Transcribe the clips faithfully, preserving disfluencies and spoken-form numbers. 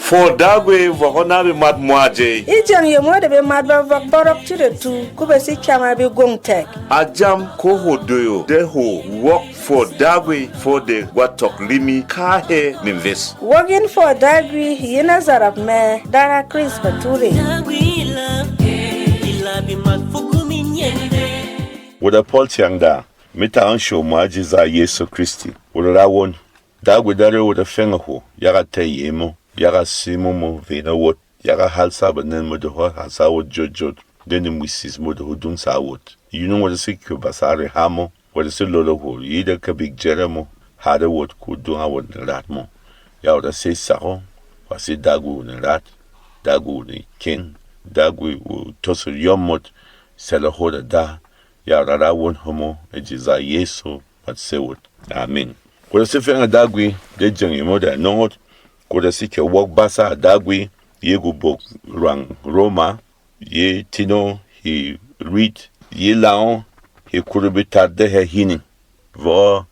Fwɔ Dagwi vɔk o na bemwat mwa jey. E jeng yemo de bemwat ba vɔk bɔrɔk tire tu, ko ba si kyama be gwong tɛk. A jam ko hwo doyo de hwo wok fwɔ Dagwi fwɔ de gwa tɔk limi kahe mimvis. Wok in fwɔ Dagwi yi na zarap mɛ dara Chris Bature. Wada Paul Tiangda, mi ta an show mwa ji za Yesu Kristi. Wada ra won. Dagwi dare wada feng hwo, yaga tɛy yemo, yaga simo mo vena wot, yaga hal sa banen mo de ho hasa wot jot jot, de ni mwisis mo de ho dung sa wot. Yunung wada si kyo basa re hamo, wada si lolo hwo, yi de kabik jere mo, hare wot ku dung a wot ni rat mo. Ya wada se sako, wa si Dagwi wuni rat, Dagwi wuni king, Dagwi wu tosir yom mot, sela ho da da, ya wada ra won homo, e ji za Yesu, mat se wot. Amin. Ko da si feng a Dagwi de jeng yemo de anɔng ot, ko da si kɛ wok basa a Dagwi, yi gubok rwang Roma, yi tino hi rit, yi laŋo hi kuru bitat de hɛ hining, vɔ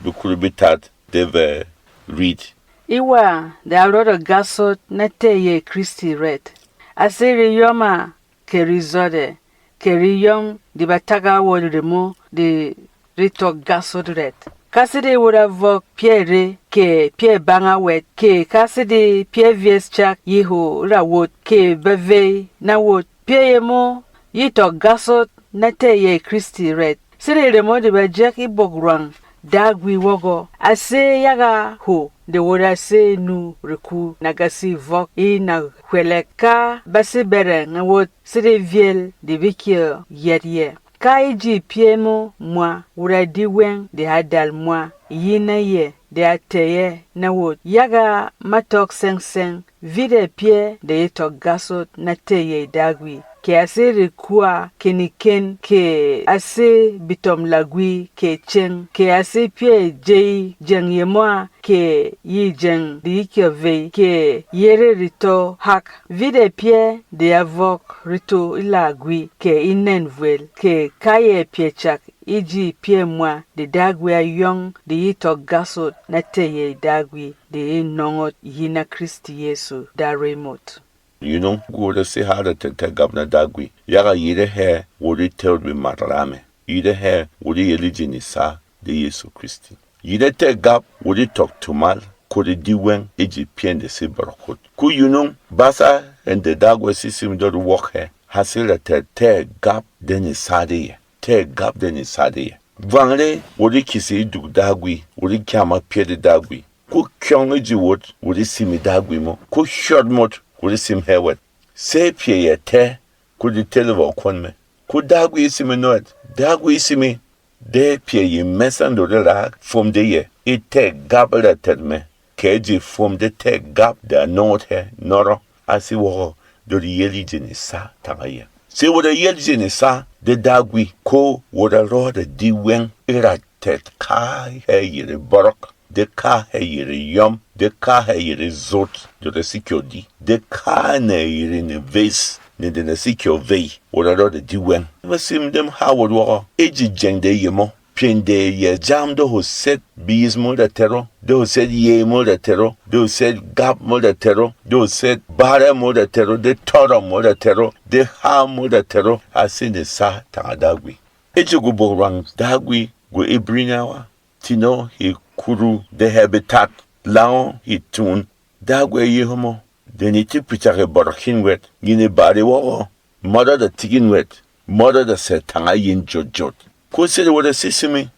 bi kuru bitat de vɛ rit. E wa de a rɔda gasot na tɛy yey Kristi rɛt. A si reyɔm a kɛ rezɔdɛ, kɛ reyɔm de ba taka a wot remo de retɔk gasot rɛt. Ka sede wot a vɔk pyɛ́ re, kɛ pyɛ́ banga wɛt, kɛ ka sede pyɛ́ vyes cak yi hwo ra wot, kɛ bavey na wot, pyɛ́ yemo yi tɔk gasot na tɛy yey Kristi rɛt. Sede remo de ba jek e bok rwang Dagwi wɔgɔ, a sé yaga hwo de wot a sé nu reku na ga si vɔk e na hwɛlɛk, ka ba sé bɛrɛng wot sede vyel de be kyɛ yɛt yɛ. Ka e ji pyɛ́ mo mwa wura di wɛng de ha dal mwa yi na yɛ de a tɛ̀y ɛ na wot, yaga matɔk sɛng-sɛng, vit ɛ pyɛ́ de e tɔk gasot na tɛy yey Dagwi, kɛ a sé rekua keniken, kɛ a sé betɔm lagwi kɛ ceng, kɛ a sé pyɛ́ jey jeng yemo a, kɛ yi jeng de yi kyɔ vey, kɛ yere retɔ hak, vit ɛ pyɛ́ de a vɔk reto e lagwi kɛ e nɛn vwel, kɛ kayɛ pyɛ cak e ji pyɛ́ mwa de Dagwi a yong de yi tɔk gasot na tɛy yey Dagwi de e nɔng ot yi na Kristi Yesu da rey mot. Yinung gure si ha da tɛtɛ gap na Dagwi, yaga yire hɛ wuri tɛwt bi mat ramɛ, yire hɛ wuri yeli ji ni sa de Yesu Kristi. Yi de tɛ̂ gap wuri tɔk tumal, ko de di wɛng e ji pyɛng de si bɔrɔk hot. Ko yunung basa hɛn de Dagwi si sim dot wok hɛ, ha si ra tɛ̀ tɛ̂ gap de ni sa de yɛ, tɛ̂ gap de ni sa de yɛ. Vwang re wuri kisi e duk Dagwi, wuri kyama pyɛ de Dagwi. Ko kyɔng e ji wot wuri simi Dagwi mo, ko hyɔt mot wuri sim hɛ wɛt. Se pyɛ yɛ tɛ, ko di tele vɔ kwɔn mɛ. Ko Dagwi e simi nɔt, Dagwi e simi. De pyɛ yi mɛsɛn dot e ra fwom de yɛ, e tɛ̂ gap e ra tɛt mɛ, kɛ ji fwom de tɛ̂ gap de a nɔngɔt hɛ nɔrɔ, a si wɔgɔ dot yel yi ji ni sa tanga yɛ. Se wot a yel ji ni sa de Dagwi, ko wot a rɔ de di wɛng e ra tɛt ka hɛ yi re bɔrɔk, de ka hɛ yi re yɔm, de ka hɛ yi re zot, dot a si kyɔ di, de ka nɛ yi re ni ves, ne de na si kyɔ vey, wot a rɔ de di wɛng. Ba sim dem ha wot wɔgɔ, e ji jeng de yemo, pyɛng de yɛ jam de ho set biyis mo da tɛro, de ho set yey mo da tɛro, de ho set gap mo da tɛro, de ho set bare mo da tɛro, de tɔrɔ mo da tɛro, de ha mo da tɛro, a si ni sa tanga Dagwi. E ji gubok rwang Dagwi gu Ibrinawa, tino hi kuru de hɛ betat, laŋo hi tun, Dagwi yi homo, de ni tik picak e bɔrɔk hin wɛt, ngi ni bari wɔgɔ, mɔdɔ da tikin wɛt, mɔdɔ da sɛ tanga yin jot jot. Ko sede wot a sisimi,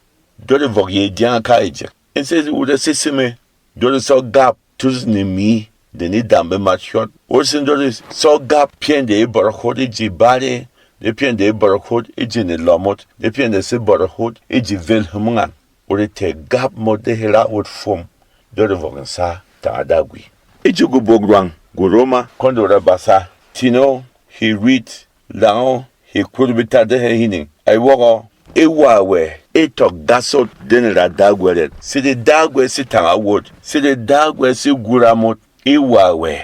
dot e vɔk yey dyanga ka e jek. E sede wot a sisimi, dot e sɔ gap tus ni mi, de ni dam bemat hyɔt. Wot sin dot e sɔ gap pyɛng de e bɔrɔk hot e ji bare, de pyɛng de e bɔrɔk hot e ji ni lɔmot, de pyɛng de se bɔrɔk hot e ji vel hemngan. Wot e tɛ̀ gap mot de he ra wot fwom, dot e vɔk nsa tanga Dagwi. E ji gubok rwang gu Roma, kɔn de wot a basa, tino hi rit, laŋo hi kur betat de hɛ hining. Ai wɔgɔ, e wa wɛ, e tɔk gasot de ne ra Dagwi rɛt. Sede Dagwi si tanga wot, sede Dagwi si gura mot, e wa wɛ,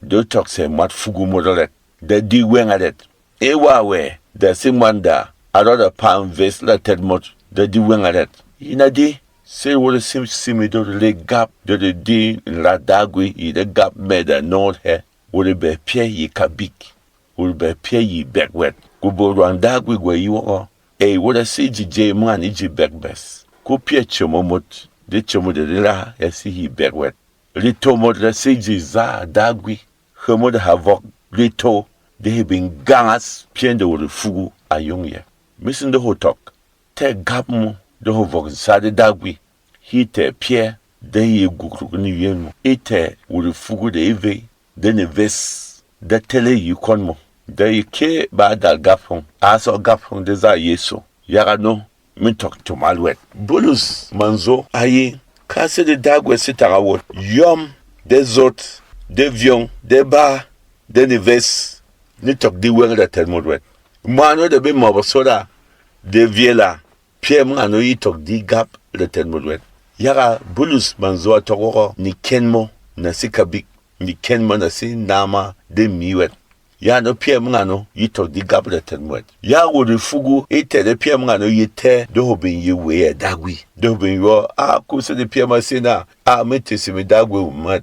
de tɔk sɛ mwat fugu mot rɛt, da di wɛng arɛt. E wa wɛ, da si mwanda a rɔ da pam ves ra tɛt mot, da di wɛng arɛt. Yi na di, Sede wot a simi dot re gap de redi nra Dagwi yi de gap mɛda nɔngot hɛ, wot a bɛ pyɛ yi kabik, wot a bɛ pyɛ yi bɛk wɛt. Gubwok rwang Dagwi gwa yi wɔgɔ, ey wot a si ji jey mwâ ni ji bɛk bɛs. Ko pyɛ chemo mot de chemo de rira ya si yi bɛk wɛt. Reto mot ra si ji za Dagwi, hemo de ha vɔk reto de he bin gangas pyɛn de wot refugu a yong yɛ. Misin de ho tɔk, tɛ gap mo de ho vɔk nsa de Dagwi, hi tɛ pyɛ de yi gukruk ni ywen mo, e tɛ wot refugu de e vey, de ni ves, de tele yi kwɔn mo, de yi ke ba dal gap hong, a sɔ gap hong de za Yesu. Yaga no, mi tɔk tumal wɛt. Bulus manzo a yi, ka sede Dagwi si tanga wot, yɔm, de zot, de vyong, de ba, de ni ves, ni tɔk di weng ra tɛn mot wɛt. Mwano de be mɔbɔ soda, de vyela, pyɛ mwano yi tɔk di gap ra tɛn mot wɛt. Yaga Bulus manzo a tɔk wɔgɔ ni kɛn mo na si kabik, ni kɛn mo na si nama de mi wɛt. Yano pyɛ mwano yi tɔk di gap ra tɛn mot. Ya wot refugu e tɛ de pyɛ mwano yi tɛ de ho bin yi weyɛ Dagwi, de ho bin yɔ a kum sede pyɛ ma si na a mi tisi mi Dagwi wɛt.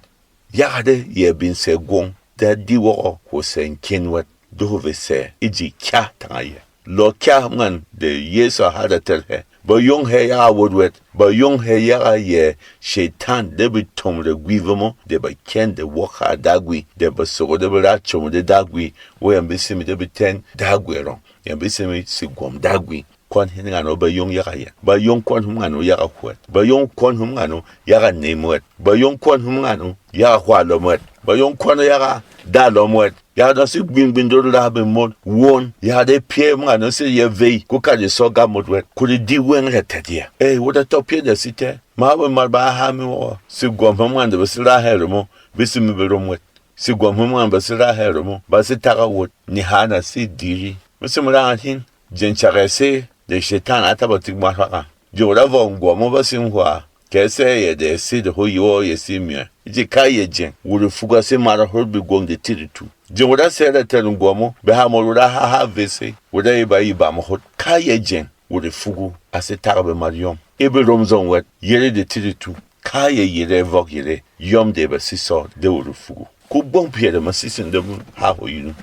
Yaga de yɛ bin sɛ gwong da di wɔgɔ hwo sɛ nkin wɛt, de ho ve sɛ e ji kya tanga yɛ. Lɔ kya mwàn de Yesu a hada tɛl hɛ. Ba yong hɛ yaga wot wɛt. Ba yong hɛ yaga yɛ Shɛytan de be tom regwi vemo de ba kyɛn de wok ha Dagwi, de ba sogo de be ra chomo de Dagwi, wo yɛn be simi de be tɛn Dagwi rɔng, yɛn be simi si gwɔm Dagwi. Kwɔn hin ngano ba yong yaga yɛ. Ba yong kwɔn hum ngano yaga hwɛt. Ba yong kwɔn hum ngano yaga nem wɛt. Ba yong kwɔn hum ngano yaga hwalom wɛt. Ba yong kwɔn yaga dalom wɛt. Yaga na si gbing-gbing dot la be mot won, yaga de pyɛ mwano si yɛ vey, ko ka de sɔ ga mot wɛt, ko de di weng rɛtɛt yɛ. Ey, wot a tɔk pyɛ de si tɛ, ma be mar ba ha mi wɔ, si gwɔm hɛ mwano de ba si ra hɛ remo, be si mi be rom wɛt. Si gwɔm hɛ mwano ba si ra hɛ remo, ba si taka wot, ni ha na si diri. Mi si mi ra hin, jeng chak ɛ se de Shɛytan a ta ba tik mwat hwaka. Jeng wot a vɔk ngwa mo ba si hwa, kɛ sɛ yɛ de si de ho yi wɔ yɛ si myɛ. E ji ka yɛ jeng, wot refugu a si mar hot be gwong de ti retu. Jeng wot a sɛ ra tɛn ngwa mo, be ha mo wot a ha ha ve se, wot a yi ba yi ba mo hot. Ka yɛ jeng, wot refugu a si taka be mar yɔm. E be rom zɔng wɛt, yere de ti retu. Ka yɛ yere vɔk yere, yɔm de ba si sɔ de wot refugu. Ko gbɔng pyɛ de ma si sin de mo ha ho yi nu.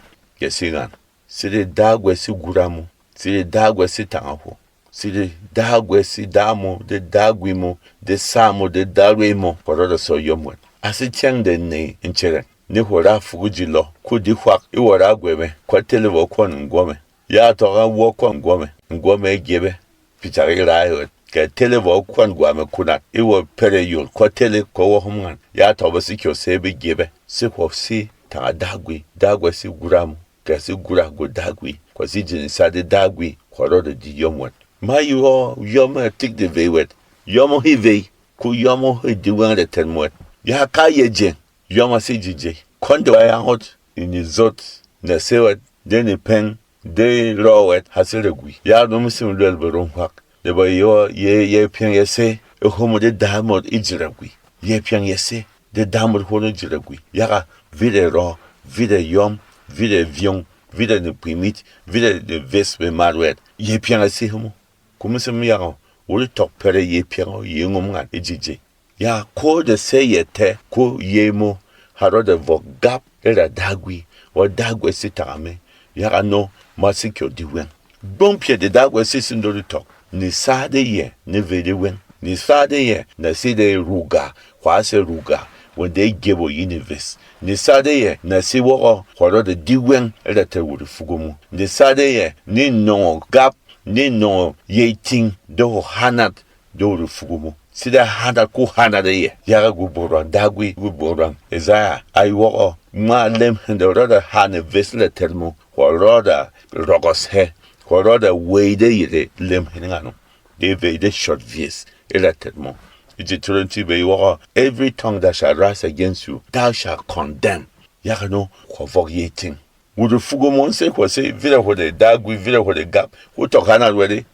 Yɛ si ngan. Sede Dagwi si gura mo, sede Dagwi si tanga hwo, sede Dagwi si da mo, de Dagwi mo, de sa mo, de Dagwi mo, hwɔ rɔda sɔ yɔm wɛt. A si tyɛng de ney ncherɛng, ni hwo ra fugu ji lɔ, ko di hwak e wɔ ra gwɛmɛ, ko a tele vɔ kwɔn ngwɔmɛ. Ya tɔk a wɔ kwɔn ngwɔmɛ, ngwɔmɛ e gyebe, pyɛ chak e ra e wɛt. Kɛ tele vɔ kwɔn gwamɛ kunat, e wɔ pɛrɛ yol, ko a tele ko wɔ hom ngan. Ya tɔk ba si kyɔ se be gyebe, si hwo si tanga Dagwi, Dagwi si gura mo. Kɛ si gura gwo Dagwi, ko si ji ni sa de Dagwi, ko rɔda di yɔm wɛt. Ma yi wɔ yɔm ɛ tik de vey wɛt, yɔm o hi vey, ko yɔm o hi di wɛng rɛtɛn mo wɛt. Ya ka yɛ jeng, yɔm a si ji jey. Kɔn de wa yang ot, ni ni zot, na se wɛt, de ni peng, de rɔ wɛt ha se regwi. Ya no mi sim lwɛl be rom hwak, de ba yɔ ye, ye pyeng ye se, e homo de da mo e ji regwi. Ye pyeng ye se, de da mo hono ji regwi. Yaga vide rɔ, vide yɔm, vide vyong, vide ni pwimit, vide ni ves be mar wɛt. Ye pyeng ye se homo. Ko mi sim yaga, wuri tɔk pɛrɛ ye pyeng o, ye ngom ngan e ji jey. Ya ko de sey yɛ tɛ, ko yey mo, ha rɔda vɔk gap e ra Dagwi, wa Dagwi si tanga me, yaga no, ma si kyɔ di weng. Gbɔng pyɛ de Dagwi si sin do di tɔk, ni sa de yɛ, ni vey de weng. Ni sa de yɛ, na si de ruga, hwa se ruga, wende gyebo yi ni ves. Ni sa de yɛ, na si wɔgɔ, hwa rɔda di weng, e ra tɛ wuri fugo mo. Ni sa de yɛ, ni nɔngɔ gap, ni nɔngɔ yey ting, de ho hanat, de wuri fugu mo. Sida hana ko hana de yɛ. Yaga gubwok rwang Dagwi, gubwok rwang Isaiah. Ai wɔgɔ. Mwa lem hende rɔda hane ves la tɛt mo. Hwa rɔda rɔgɔs hɛ. Hwa rɔda wey de yede lem hene ngano. De vey de short ves. E la tɛt mo. E ji Turanchi be wɔgɔ. Every tongue that shall rise against you, thou shalt condemn. Yaga no, hwa vɔk yey ting. Wuri fugu mo se hwo se, vira hwo de Dagwi, vira hwo de gap, hwo tɔk hana rwɛde,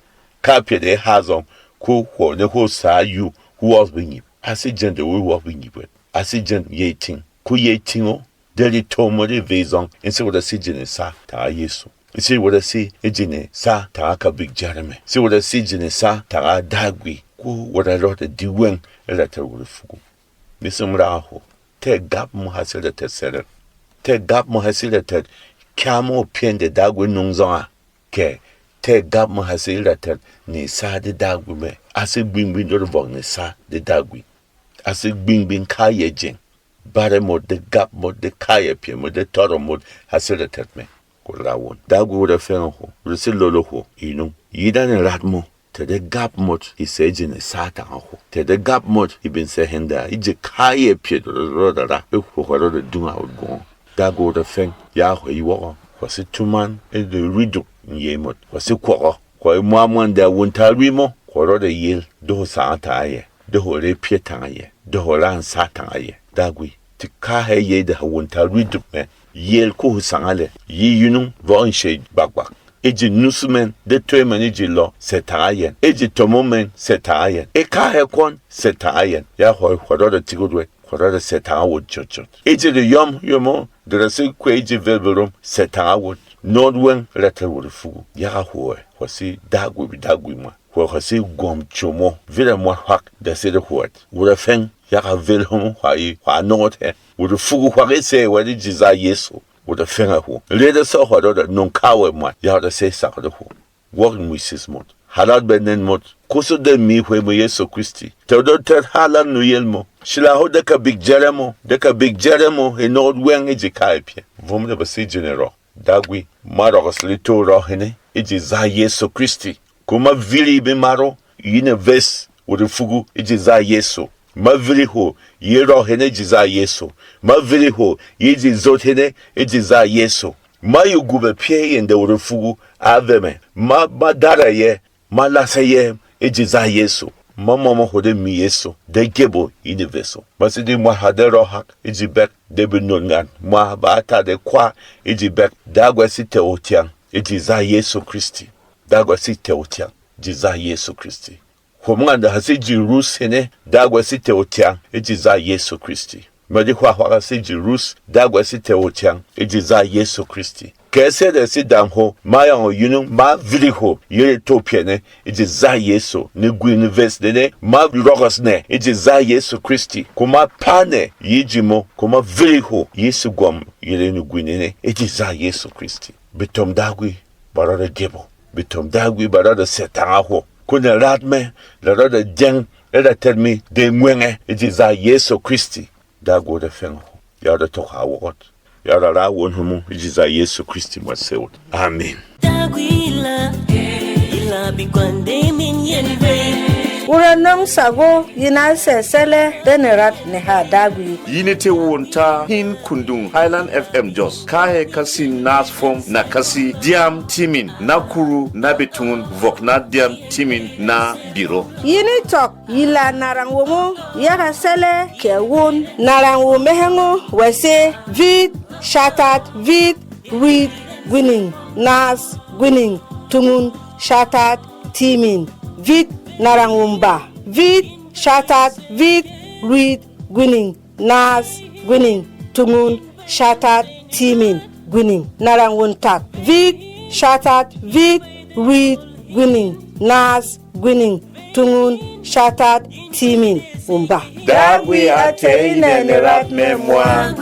ka pyɛ de ha zɔng, ko hwo ne hwo sa yu, hwo wɔk be nyip. A si jɛn de wo wɔk be nyip wɛt. A si jɛn yey ting. Ko yey ting o, de ri to mo de vey zɔng, in se wada si jɛn sa tanga Yesu. In se wada si jɛn sa tanga kabik jarame. Se wada si jɛn sa tanga Dagwi. Ko wot a rɔt de di weng e ra tɛt wot refugu. Ni sum raga hwo, tɛ̂ gap mo ha sé ra tɛt sɛrɛl. Tɛ̂ gap mo ha sé ra tɛt kya mo pyɛng de Dagwi nung zɔnga. Kɛ, tɛ̂ gap mo ha sé ra tɛt ni sa de Dagwi mɛ. A sé gbing-gbing dot vɔk ni sa de Dagwi. A sé gbing-gbing kayɛ jeng. Bare mot de gap mot de kayɛ pyɛ mot de tɔrɔ mot ha sé ra tɛt mɛ. Ko ra won Dagwi wot a fɛng hwo, wot a sé lolo hwo, inung. Yi da ni rat mo. Tɛ̀ de gap mot e sɛ́ e ji ne sa tanga hwo. Tɛ̀ de gap mot e bin sɛ́ hɛn da e ji kayɛ pyɛ de rɔda ra e hwo hwa rɔda dunga wot gɔngɔ. Dagwi wot a fɛng ya hwa yi wɔgɔ, hwa sé tuman e de rui duk n yey mot, hwa sé kwɔgɔ, hwa e mwa mwan de a wunta rui mo, hwa rɔda yel de hwo sanga tanga yɛ, de hwo re pyɛ tanga yɛ, de hwo ra nsa tanga yɛ. Dagwi, ti ka hɛ yey de ha wunta rui duk mɛ, yel ko hwo sanga lɛ, yi yunung vɔk n shey gbakgbak. E ji nus mɛn de toy mɛn e ji lɔ sɛ tanga yɛn. E ji tomo mɛn sɛ tanga yɛn. E ka hɛ kwɔn sɛ tanga yɛn. Ya hwɛ hwɛ rɔda tigut wɛ, hwɛ rɔda sɛ tanga wot chot chot. E ji de yɔm yɔmo de ra sé kwɛ e ji vel berom sɛ tanga wot. Nɔt wɛng ra tɛt wot refugu. Yaga hwɛ hwɛ sé Dagwi bi Dagwi mwa. Hwɛ hwɛ sé gwɔm chomo vira mwa hwak da sé de hwɛ. Wot a fɛng yaga vel hom hwɛ yi hwɛ nɔngɔt hɛ. Wot refugu hwak e sɛ wɛ de ji za Yesu. Wot a fɛng a hwo. Re de sɔ hwɛ rɔda nung kawɛ mwa yaga da sé sak de hwo. Wok mwisi mot, halat bɛ nɛn mot, kusu de mi hwey mo Yesu Kristi. Tɛw dot tɛt halat nuyel mo, shila ho de ka bik jɛrɛ mo, de ka bik jɛrɛ mo he nɔgɔt wɛng e ji kayɛ pyɛ. Vum de ba si jene rɔ. Dagwi, ma rɔgɔs lito rɔ hene e ji za Yesu Kristi. Kuma viri mi maro yi ne ves wuri fugu e ji za Yesu. Ma viri ho yi rɔ hene e ji za Yesu. Ma viri ho yi ji zot hene e ji za Yesu. Ma yugube pyɛ yɛn de wuri fugu a vɛmɛ. Ma ma dara yɛ, ma lasa yɛ e ji za Yesu. Ma mɔmɔ ho de mi Yesu de gebo yi ni veso. Ma si di mwa ha de rɔ hak e ji bɛk de bi non ngan. Mwa ba ta de kwa e ji bɛk. Dagwa si tɛ o tiang e ji za Yesu Kristi. Dagwa si tɛ o tiang ji za Yesu Kristi. Hwom ngan de ha si ji rus hene Dagwa si tɛ o tiang e ji za Yesu Kristi. Ma di hwa hwak ha si ji rus Dagwa si tɛ o tiang e ji za Yesu Kristi. Kɛ sede si dang ho ma yang o yunung ma viri ho yere to pyɛ ne e ji za Yesu. Ni gwi ni ves de ne ma rɔgɔs ne e ji za Yesu Kristi. Kuma pa ne yi ji mo kuma viri ho yi si gwam yere ni gwi ni ne e ji za Yesu Kristi. Bitom Dagwi ba rɔ de gebo. Bitom Dagwi ba rɔ de sɛ tanga ho. Kune rat me la rɔ de jeng e da tɛt mi de ngwenge e ji za Yesu Kristi. Dagwi de feng ho ya de tok ha wokot ya da ra won ho mo e ji za Yesu Kristi ma sewot. Amen. Dagwi la, ila bi kwande min yen ve. Wura nong sago yina sɛ sɛlɛ de ne rat ne ha Dagwi. Yi ni tɛ won ta hin kundung Highland F M Jos. Ka hɛ kasi nas fom na kasi diam timin na kuru na bitungun vok na diam timin na biro. Yi ni tɔk yi la narang womo yaga sɛlɛ kɛ won. Narang wo mehengo wɛse vit shatat vit rwit gwining nas gwining tungun shatat timin vit narang wo mba vit shatat vit rwit gwining nas gwining tungun shatat timin gwining. Narang won tak vit shatat vit rwit gwining nas gwining tungun shatat timin wumba. Dagwi a tɛy nɛ ni rat mɛ mwa.